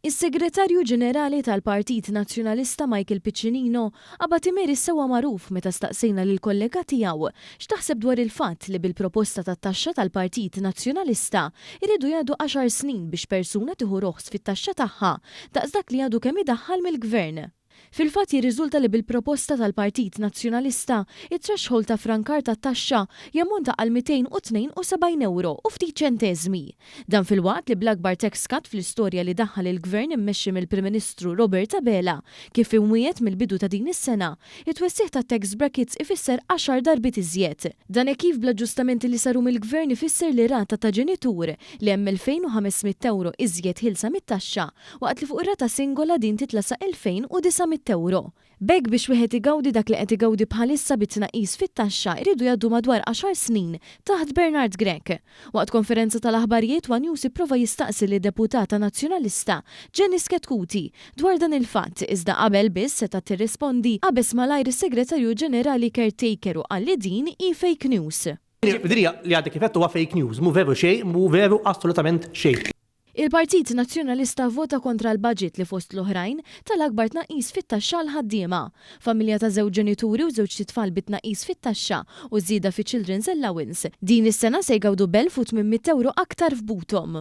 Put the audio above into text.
Is-Segretarju Ġenerali tal-Partit Nazzjonalista Michael Piccinino qabad imeri s-sewwa magħruf meta staqsejna lill-kollega tiegħu x'taħseb dwar il-fatt li bil-proposta tat-taxxa tal-Partit Nazzjonalista jridu jgħaddu għaxar snin biex persuna tieħu roħs fit-taxxa tagħha daqs dak li għadu kemm idaħħal mill-Gvern. Fil-fatt jirriżulta li bil-proposta tal-Partit Nazzjonalista, it-threshold ta' ffrankar tat-taxxa jammonta għal 272 ewro u ftit ċenteżmi. Dan filwaqt li bl-akbar tax cut fl-istorja li daħħal il-Gvern immexxi mill-Prim Ministru Robert Abela kif imwiegħed mill-bidu ta' din is-sena, it-twessigħ tat-tax brackets ifisser għaxar darbiet iżjed. Dan hekk kif bl-aġġustamenti li saru mill-Gvern ifisser li rata ta' ġenitur li hemm 2,500 ewro iżjed ħielsa mit-taxxa waqt li fuq ir-rata singola din titla' sa 2,900 ewro. B'hekk biex wieħed igawdi dak li qed igawdi bħalissa bi tnaqqis fit-taxxa jridu jgħaddu madwar għaxar snin taħt Bernard Grech. Waqt konferenza tal-aħbarijiet one News ipprova jistaqsi lid-Deputata Nazzjonalista Janice Chetcuti dwar dan il-fatt iżda qabel biss setgħet tirrispondi qabeż malajr is-Segretarju Ġenerali caretaker u qal li din hi fake news. Din hija li għadek kif għedt huwa fake news, mhu veru xejn, mhu veru assolutament xejn. Il-Partit Nazzjonalista vvota kontra l-budget li fost l-oħrajn ta l-akbar tnaqqis fit-taxxa għall-ħaddiema. Familja ta' żewġ ġenituri u żewġt itfal bi tnaqqis fit-taxxa u żieda fiċ-Children's Allowance, din is-sena se jgawdu b'elf u 800 ewro aktar f'buthom.